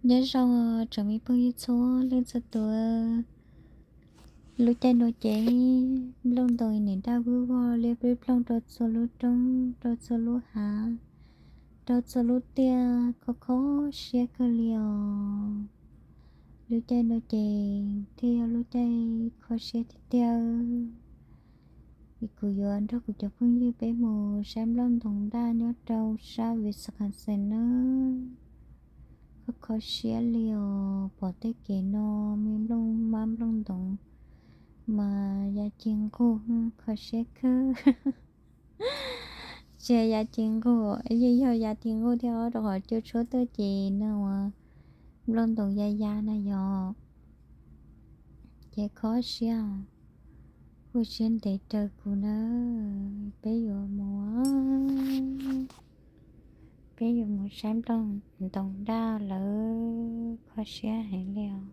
Nyob zoo tsoom me phooj ywg txhua leej txhua tus, lub caij no ces nplooj ntoos nim daj vog vog liab ploog rau txhua lub roob, rau txhua lub hav, rau txhua lub tiaj, kho kho siab kawg li os. Lub caij no ces thiaj yog lub caij kho siab tiag tiag. Es kuv yuav nrog kuv cov phooj ywg peb mus saib nplooj ntoos daj nyob rau sab Wisconsin nawb. Kho kho siab li os, pom tej kev no me nplooj mab nplooj ntoos mas ya ci nqug, kho siab kawg. Tsis ya ci nqug, yeej yog ya ci nqug thiab os, rau qhov cua tshuab tuaj ces no uas nplooj ntoos ya ya na yog. Ces kho siab, kho siab ntev raws kuv na. Peb yuav mus, peb yuav mus saib nplooj ntoos daj lawm, kho siab heev li os.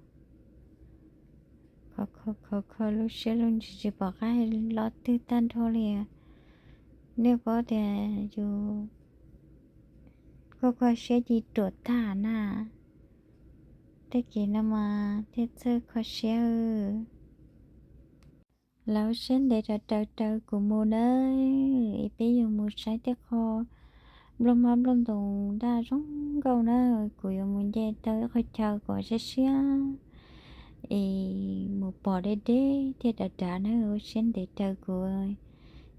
Kho kho kho kho lub siab lub ntsws tsis pom qab hais lo twg tag nrho li. Nej paub tias yus kho kho siab ci ruam tag na. Tej kev no mas thiaj txawj kho siab. Lawv siab ntev raws raws raws kuv mus na. Es peb yuav mus saib tej qho nplooj mab nplooj ntoos daj zoo nkauj na. Kuv yuav mus nce tau ib qho chaw kom siab siab es mus pom deb deb thiaj dav dav na. Ua siab ntev raws kuv.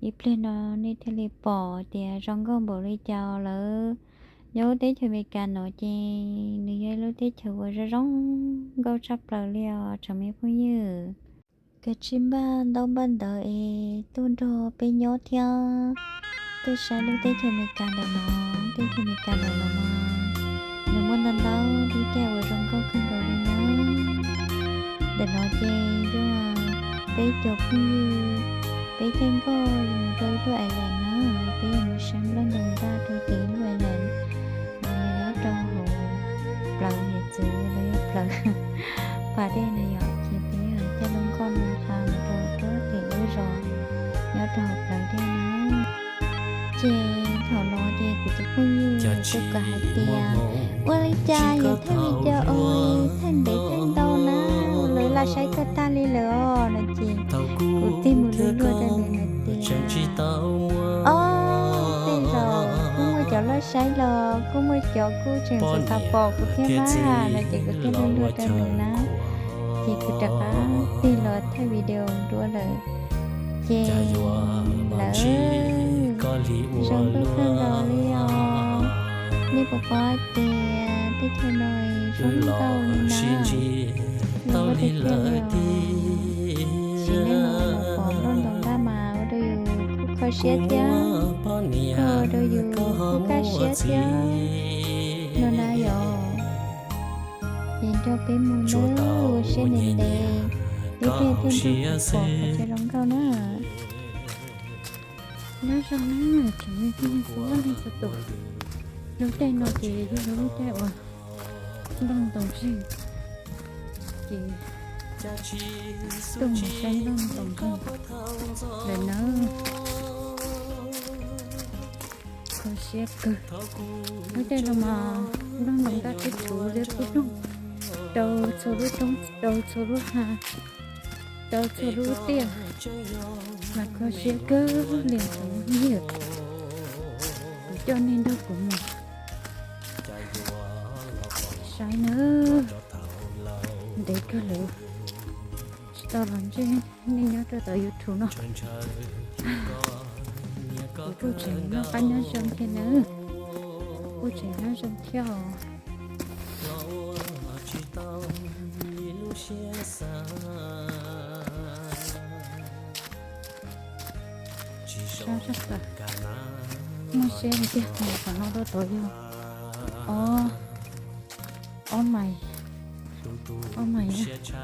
Ib pliag no nej thiaj li pom tias zoo nkauj npaum li cas lawm. Nyob lub teb chaws Amelikas no ces nws yog ib lub teb chaws uas zoo zoo nkauj tshaj plaws li os tsoom me phooj ywg. Kav tsij npaj ntaub npaj ntawv es tuaj nrog peb nyob thiab tuaj saib lub teb chaws Amelikas ntawm no. Teb chaws Amelikas ntawm no mas nws muaj ntau ntau lub caij uas zoo nkauj kawg nkaus li na. Ntawm no ces yog peb cov phooj ywg, peb caij nkoj mus rau ib lub island na, peb yuav mus saib nplooj ntoos daj rau tim ib lub island uas nyob rau hauv plawv, yog txwv los yog plawv pas dej na yom, ces peb caij lub nkoj no hla mus rau puag tim lub zos nyob rau hauv plawv dej na. Ces thaum no ces kuv tus phooj ywg txawm kom hais tias, ua li cas yus thaij video ua li thaij ntev thaij ntau na, lawv laj saib kawg tag li lawm os no ces kuv tig mus luag luag rau nws hais tias, ob, tej zaum kuj muaj cov laj saib los kuj muaj cov kuj tseem xav xav pom kuv thiab mas no ces kuv thiaj luag luag rau nws na. Ces kuv rov qab tig los thaij video dua lawm. Ces lawv zoo nkauj kawg nkaus li os. Nej puas paub tias teb chaws no zoo nkauj li na, zoo nkauj tiag tiag li os. Sim neej no mus pom nplooj ntoos daj mas ua rau yus kuj kho siab thiab, kuj ua rau yus kuj kaj siab thiab no na yom. Ces nrog peb mus nawb, ua siab ntev ntev, peb thiaj thiaj nrog pom qhov chaw zoo nkauj na. Nyob zoo na tsoom me phooj ywg txhua leej txhua tus, lub caij no ces yog lub caij uas nplooj ntoos zeeg, ces tuaj mus saib nplooj ntoos zeeg lawm nawb. Kho siab kawg. Lub caij no mas nplooj ntoos daj tib tug liab ploog rau txhua lub roob, rau txhua lub hav, rau txhua lub tiaj, mas kho siab kawg li tsoom me phooj ywg. Kuv coj nej nrog kuv mus saib nawb. Ntev kawg lawm tsis tau los ntsib nej nyob rau tom YouTube no. Kuv kuj tseem noj qab nyob zoo thiab nawb, kuj tseem nyob zoo thiab os. Sab sab tawm, muaj siab tiag tiag, qhov no rau tod yog ob, ob mais, ob mais na,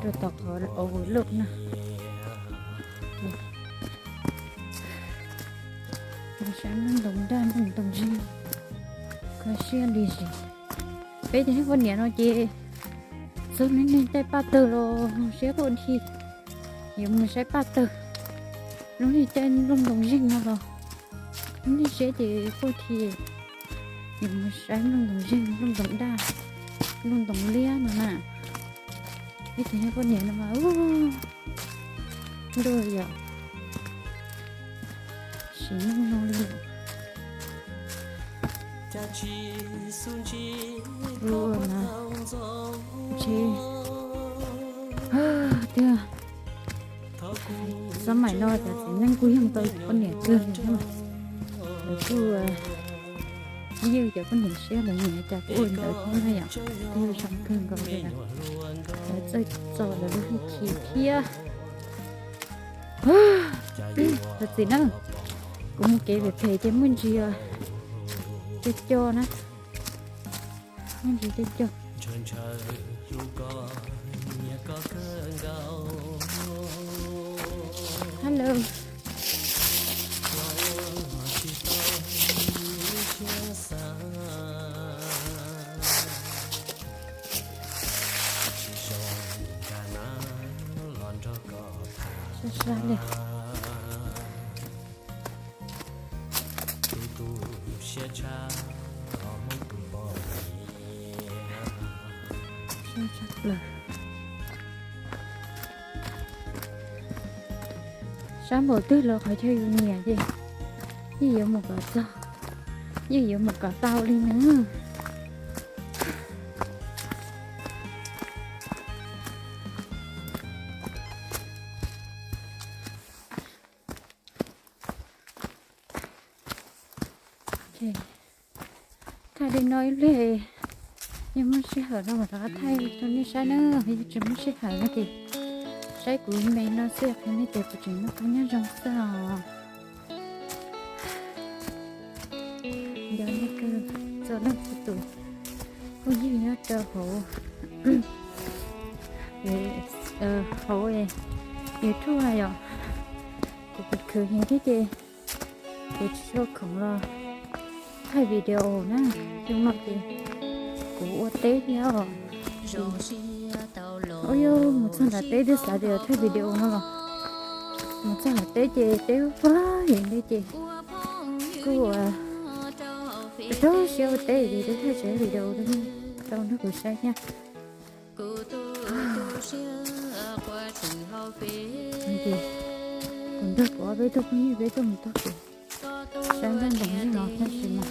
rau tom qhov overlook na. Mus saib nplooj ntoos daj nplooj ntoos zeeg, kho siab li zis. Peb cov poj niam no ces txog lub niag caij paj tawg los siab quaj dhi, yuav mus saib paj tawg. Lub niag caij nplooj ntoos zeeg no los lub niag siab ces quaj dhi, yuav mus saib nplooj ntoos zeeg nplooj ntoos daj. Lub ntoos liab no na. Ib tug nyob poj niam no mas ub, ntuj yom, sim neej no li lawm. Ua mas ntshe tiag, xab maim no cov txiv neej kuj yoog tau poj niam kawg li thiab mas. Lawv kuj ywj cov poj niam siab, lawv nyiam cas kuj ua li ntawd thiab na yom. Kuj zoo kawg nkaus li lawm. Lawv txawj txo lawv lub hwj chim thiab. Cov txiv na, kuv mus kev phem phem ces muaj ntsis cog cog na. Muaj ntsis cog cog. Hello. Sab sab li. Sab sab plaws. Sab npaum twg los qhov chaw yus nyiam ces yeej yuav mus kom txog, yeej yuav mus kom tau li na. Thaij li no ib pliag, yog muaj sij hawm no mam rov qab thaij rau nej saib na. Yog tsis muaj sij hawm no ces saib kuv me no xwb qhia nej tias kuv tseem noj qab nyob zoo xwb os. Nco nej kawg txhua leej txhua tus phooj ywg nyob rau hauv, hauv YouTube na yom. Kuv khwv khwv heev thiab ces kuv tsis tshua khoom los thaij video na. Xyoo no ces kuv ua teb thiab os. Ua yog mus txog nram teb twb xav tias thaij video no los mus txog nram teb ces teb vag heev li ces kuj ua rau siab ua teb ces twb thaij tsis tau video rau nej tau nrog kuv saib thiab. Ces kuv nrog kuv ob peb tug phooj ywg peb tuaj mus taug kev saib nroj ntoos li no tab sis mas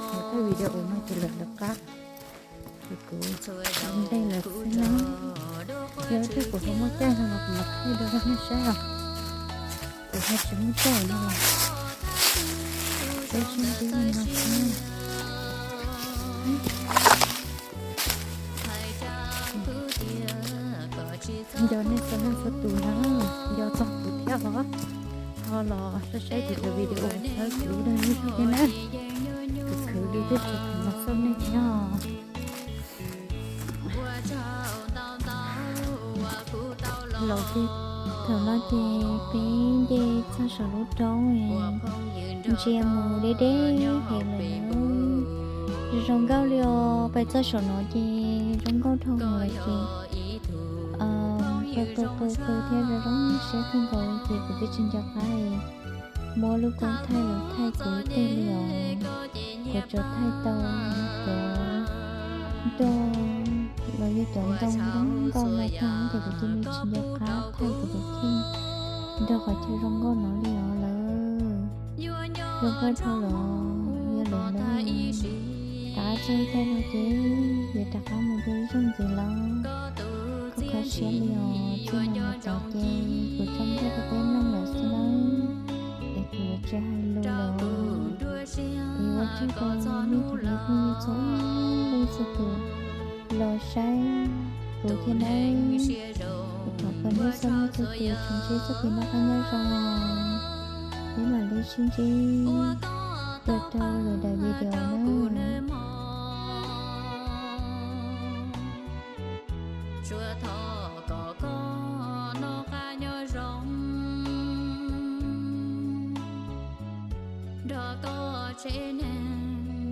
kuv thaij video no ces lawv lawv qab, ces kuv ntej lawv xwb na. Yog ib pliag kuv ho muaj caij no los kuv mam thaij dua rau nej saib os. Kuv ho tsis muaj caij no los peb sib ntsib li no xwb na. Nco nej txhua leej txhua tus na, nco txog kuv thiab os. Ho los saib saib kuv tus video txhawb kuv dag zog thiab na. Kuv khwv li twb tsis khoom los xauj nej thiab os. Los ces thaum no ces peb nce txog saum lub roob, ntsia mus deb deb heev lawm. Zoo nkauj li os, pais txog saum no ces zoo nkauj dhau lawm ces qw qw qw qw thiab zoo zoo siab kawg nkaus li ces kuv twb tsis nco qab muab lub koob thaij los thaij kuv tej li os. Kuv tsuas thaij tau cov nroj los yog cov ntoo zoo nkauj no tag ces kuv cia li tsis nco qab thaij kuv tus kheej nrog qhov chaw zoo nkauj no li os lawm. Zoo nkauj dhau lawm, yog lawm ntawd rov qab txog ib caij no ces yuav rov qab mus dua ib zaug ntxiv lawm. Kuv kho siab li os, txij no mus txog ces kuv tso nkauj rau peb mloog lawm xwb nawb, es kuv yuav tsis hais lus lawm. Es ua tsaug rau nej cov phooj ywg txhua leej txhua tus los saib kuv thiab nawb. Kuv thov kom nej txhua leej txhua tus tsuas ntsib txoj kev noj qab nyob zoo, peb mam li sib ntsib dua rau lwm daim video nawb. Tsuas thov kom koj noj qab nyob zoo, nrog koj tsev neeg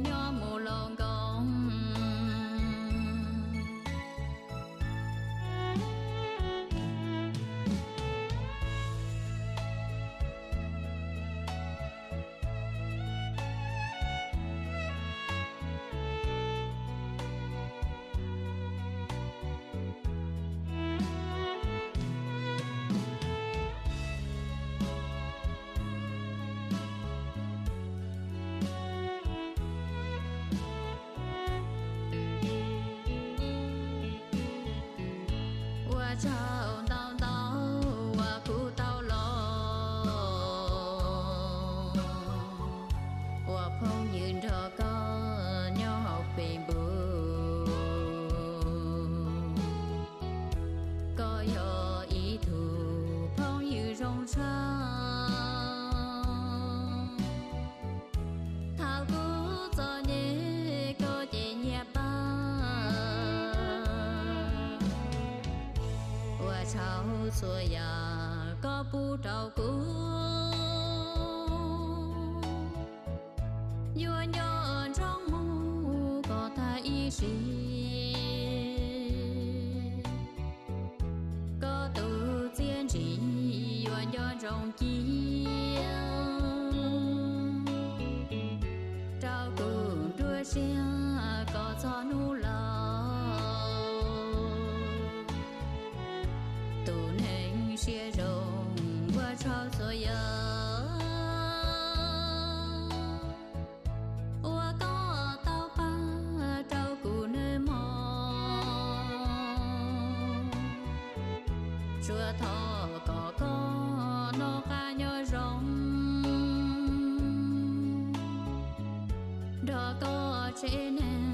nyob mus los nkoos. Tsaug ntau ntau uas kuv tau los ua phooj ywg nrog koj nyob hauv Facebook. Koj yog ib tug phooj ywg zoo tshaj. Thaum kuv txom nyem koj ces nyias pab, ua tsaug txhua yam koj pub rau kuv. Yuav nco ntsoov mus koj tag ib sim. Koj tus txiaj ntsig yuav nco ntsoov cia rau kuv nruab siab koj txog hnub laus. Tus neeg siab zoo ua tsaug txhua yam uas koj tau pab rau kuv nawb mog. Tsuas thov kom koj noj qab nyob zoo nrog koj tsev neeg